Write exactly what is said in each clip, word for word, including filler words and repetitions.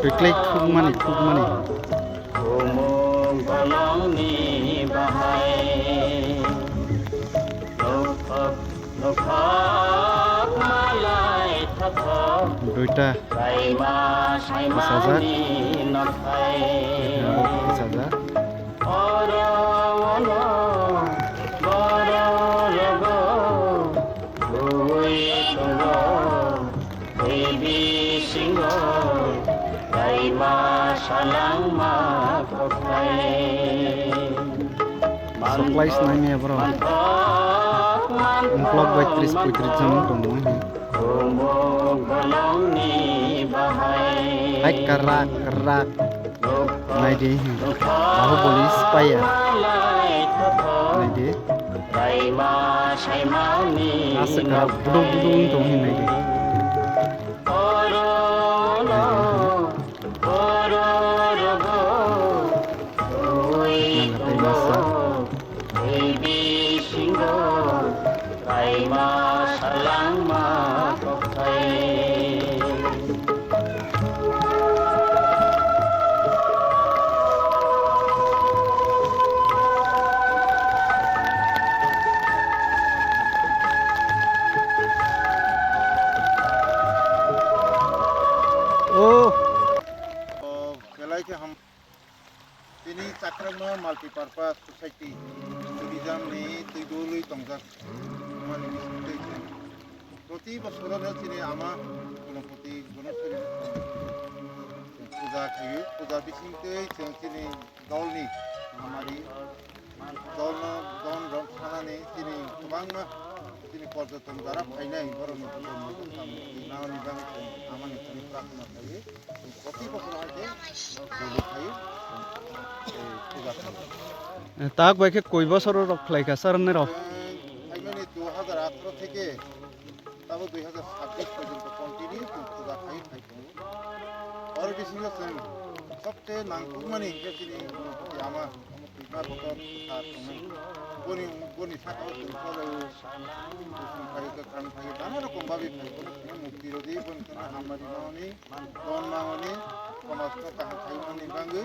Tuiklai thukmani, thukmani. Bumung bolong ni bahai. Nokthok nokthok malai thothok. Duita. Raima saima ni nokhai. Aro kisajak. Oro ono boro rogo. Bui tongo, bui bisingo, raima salangma kothai. Soklai snai ni aboro. Mangkok, mangkok, ungklok bai tris poitris jon tongmo hi. Bumung bolong ni bahai. Hai karak, karak. Nai di, Bahubali spaya. Nai di. Asa kha budung budung tong hi nai di. Nai di. Nang katai masa. Bisingo raima salangma kothai. O, belai khe ham. Chini Chakrakma Multipurpose Society, tourism ni tuidolwi tongjak mani bising twi chwng proti bosorono chini ama Gunopoti Gunopoti puja khaio. Puja bising twi chwng chini dolni hamari dolno, don rok thanani chini kwbangma chini porjoton jara phainai borokno bukhuk bukhuk samung twi nani bagwi chwng amani thani prarthana khaio. Proti bosor hai khe doli khai, eh, puja khaio. Eh, tak bai khe koi bosor rok khlai kha sir nai rok? Eh, phaimani dui hajar atharo theke tabo dui hajar sabbish porjonto continue chwng puja khai khai tongo. Oro bisingo chwng sobse nangkukmani hwnkhe chini ama, ama twima kotor sa tongnai. Boni, boni sakao chwng sajaio, kusung phaio, kwkhwrang phaio, nana rokom babi phaio, bono chwngno mukti rwdi, boni chwngno hamari nangni. Don mangoni, somaj no kaham khaimani bagwi,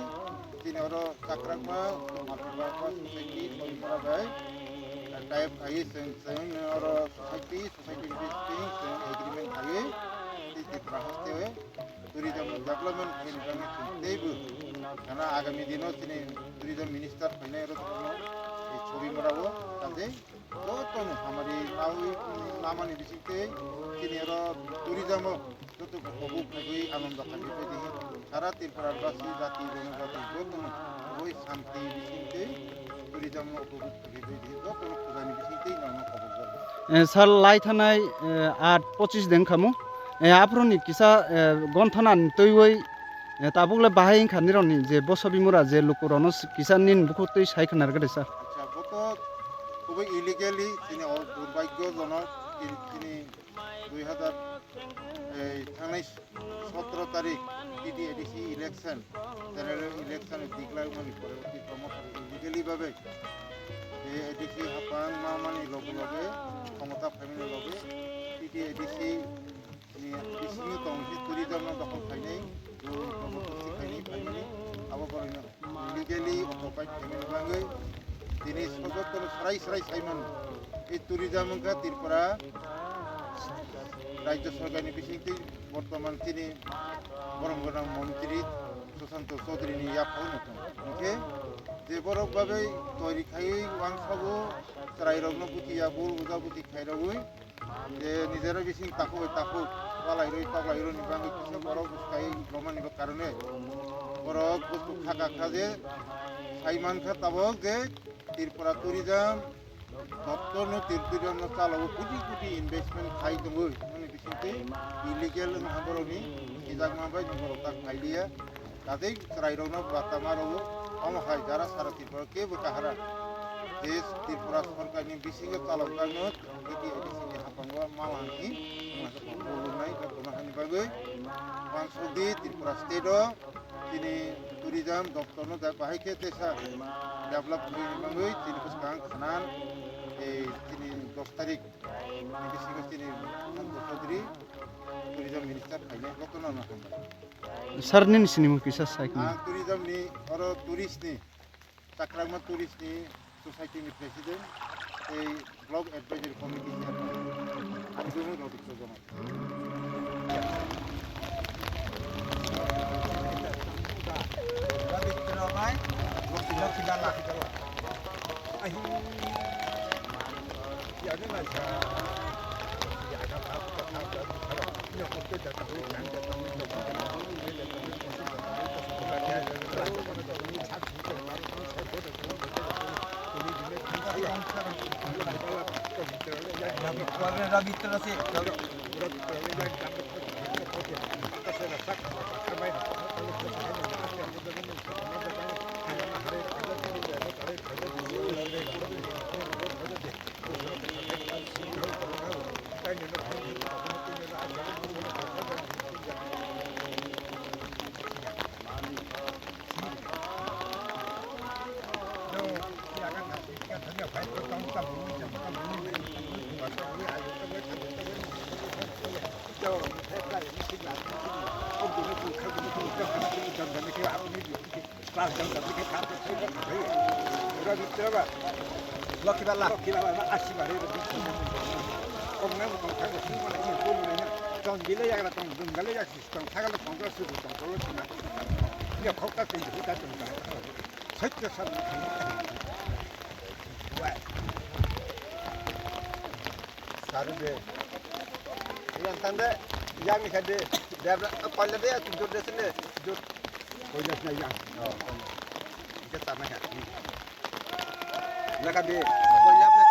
chini oro Chakrakma Multipurpose Society Koimora bai, eh, type khai chwng, chwng oro society, society ni bising chwng agreement khai, tei Tripura haste o tourism no development khaini bagwi chwng teibo, khana agami dino chini tourism minister phainai oro tongmo, eh, Chobimora o, tei jotono hamari nawi, namani bising tei chini oro tourism o joto kobuk khaiwi anondo khaiwi phaidi hi. Sara Tripura basi jati jonojati jotono koboi santi bising tei tourism no kobuk khaiwi phaidi hi. Jotono pujani bising tei nangno kobuk jago. Eh, sir, lai thanai, eh, aat pochis deng khamu. Eh, aphuru ni kisa, eh, gonthana ni tuiwi, eh, tabuk le bahai wngkha nirok ni je boso bimura je luku rok no kisa nini bukhuk twi sai khna rwgadi sir. Acha, bo to koboi illegally chini o durbhagyo jonok, chini, chini dui hazar, eh, thangnai sotro tarik T T A D C election, general election ni declare mani pore oti promoter illegally babe, eh, A D C hapang ma mani loge loge, khomota phaimani loge, T T A D C ni bisingo tong se tourism no dokhol khainai, bo promoter si khainai phaimani, abo borok no legally occupied khaimani bagwi, tini sojotono srai srai saimano. Ei tourism wngkha Tripura Rajya Sorkar ni bisingtwi bortoman chini borom gwnang montri Sushanta Chowdhury ni yaphang no tong. Hwnkhe je borok bagwi toiri khaiwi uansukgo, chwrairokno buchi ya, bul buja buchi khairogwi, je nijera bising takhuk bai takhuk, walairwi toklairokni bagwi kisa borok bwskai romani bo karone borok buskuk khaka kha je, saimankha tabok je Tripura tourism doptor no Tripura tourism no chalao koti koti investment khai tongwi, mani bisingtwi illegal wngha borokni sijakma bai borok ta khailiya. Kadei chwrairokno bata ma rwo, omo hai jara sara Tripura kebo kahara. Je Tripura sorkarni bisingo chalokjakno T T A D C ni haphango ma wahang hi, wngkha khe kok bolongnai, khe bono hani bagwi uansukdi Tripura state o chini tourism doptor no da bahai khe tesa develop khlaini bagwi chini bwskang khanan, eh, chini dos tarik ni bisingo chini Santo Chaudhary Tourism minister phainai, joto no hambai. Sir, nini sinimung kisa sai khe. Ang tourism ni, oro tourist ni, Chakrakma tourist ni society ni president, tei block advisory committee chairman. Ang jono Robitro Joma. Saru de. Yang tang de, yang ni kha de, debra, koila de, jor de sini, jor. Koila sini yang. Oh, koila. Ika sama ya. Laka de, koila de.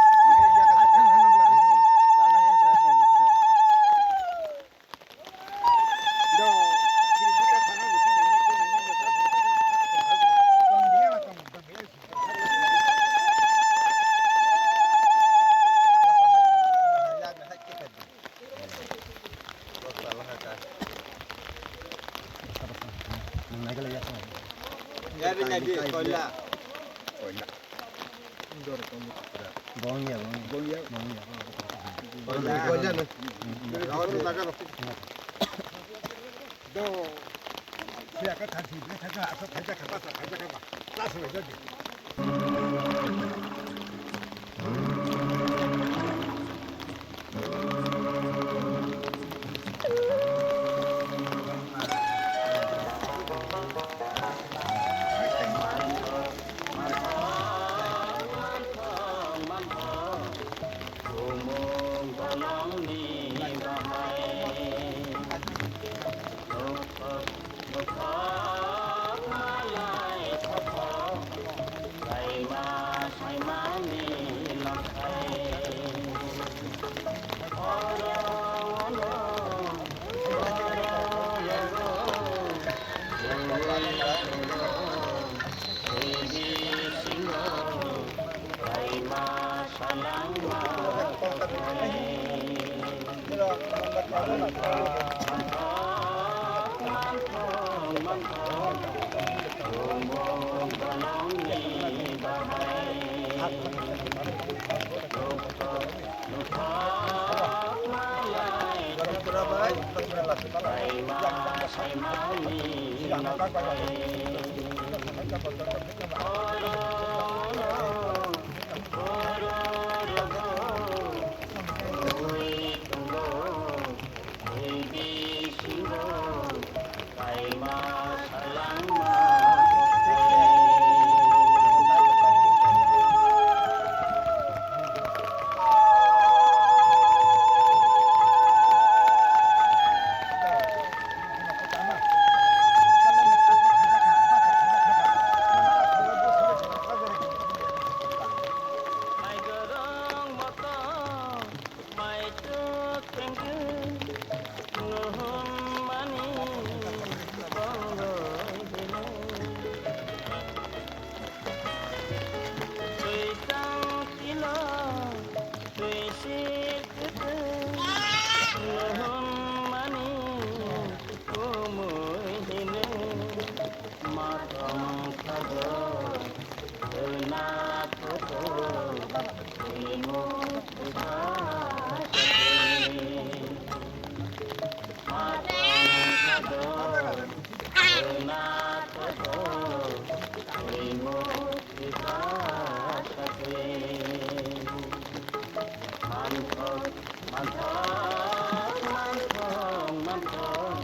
Manthok, manthok, manthok, manthok,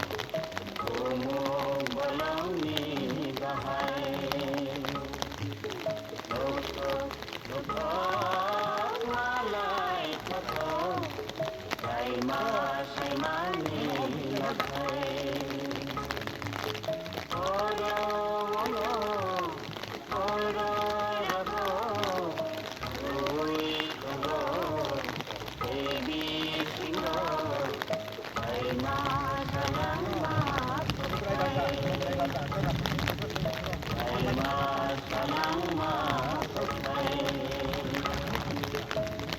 bumung bolong ni bahai. Nukthok, nukthok, malai thothok, saima, saima ni nothai. Oro, oro, oro, rago, ui, tongo, baby, singo, saima, salangma, thothai. Saima, salangma, thothai.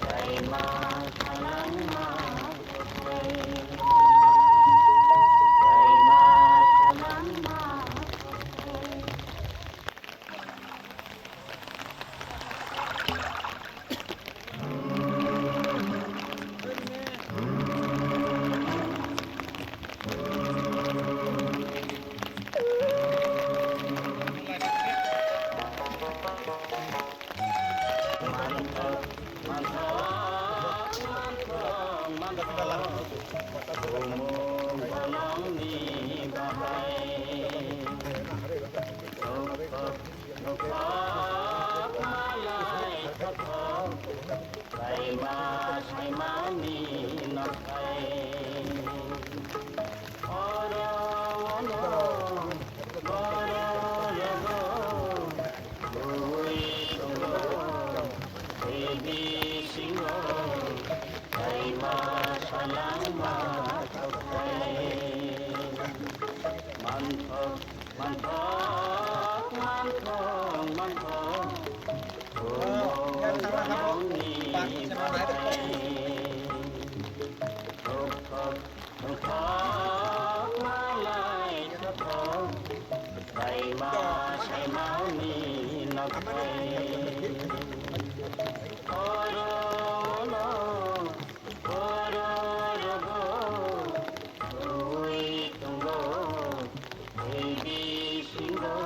Saima, salangma, thothai. Saima, salangma, thothai. Manthok, manthok, manthok, manthok, bumung bolong ni bahai. Nukthok, nukthok, malai thothok, saima, saima ni nothai. Oro, oro, oro, rago, ui, tongo, baby, singo, saima, salangma, thothai. Manthok, manthok, manthok, manthok, bumung bolong ni bahai. Nukthok, nukthok, malai thothok, saima, saima ni nothai. Oro, oro, oro, rago, ui, tongo, baby, singo,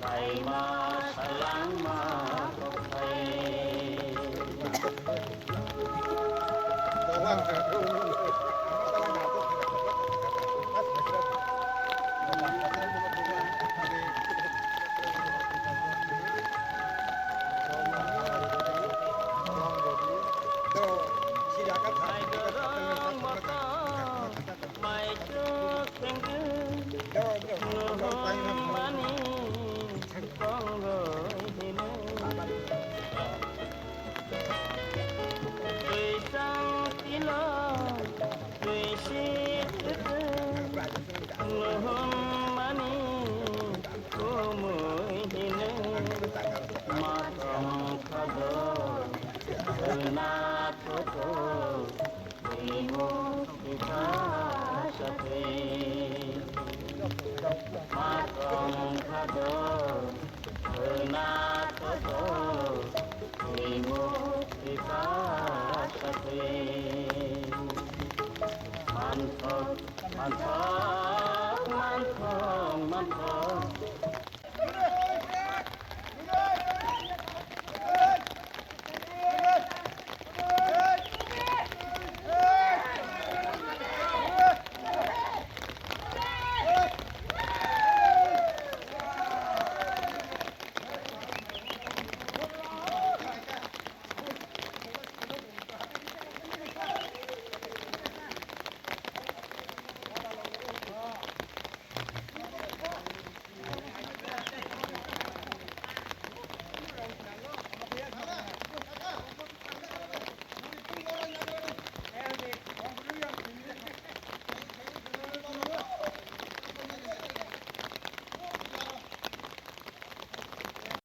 saima, salangma, thothai. Mairung motom, maichu khengkhe, nuhum mani, tongroi hino. Tuisang tilo, tuisi tutu, nuhum mani, kumui hino. Matong khado, na thoto, Tuimung sisa sathe. Matong khado, na thoto, tuimung sisa sathe. Manthok, manthok, manthok, manthok,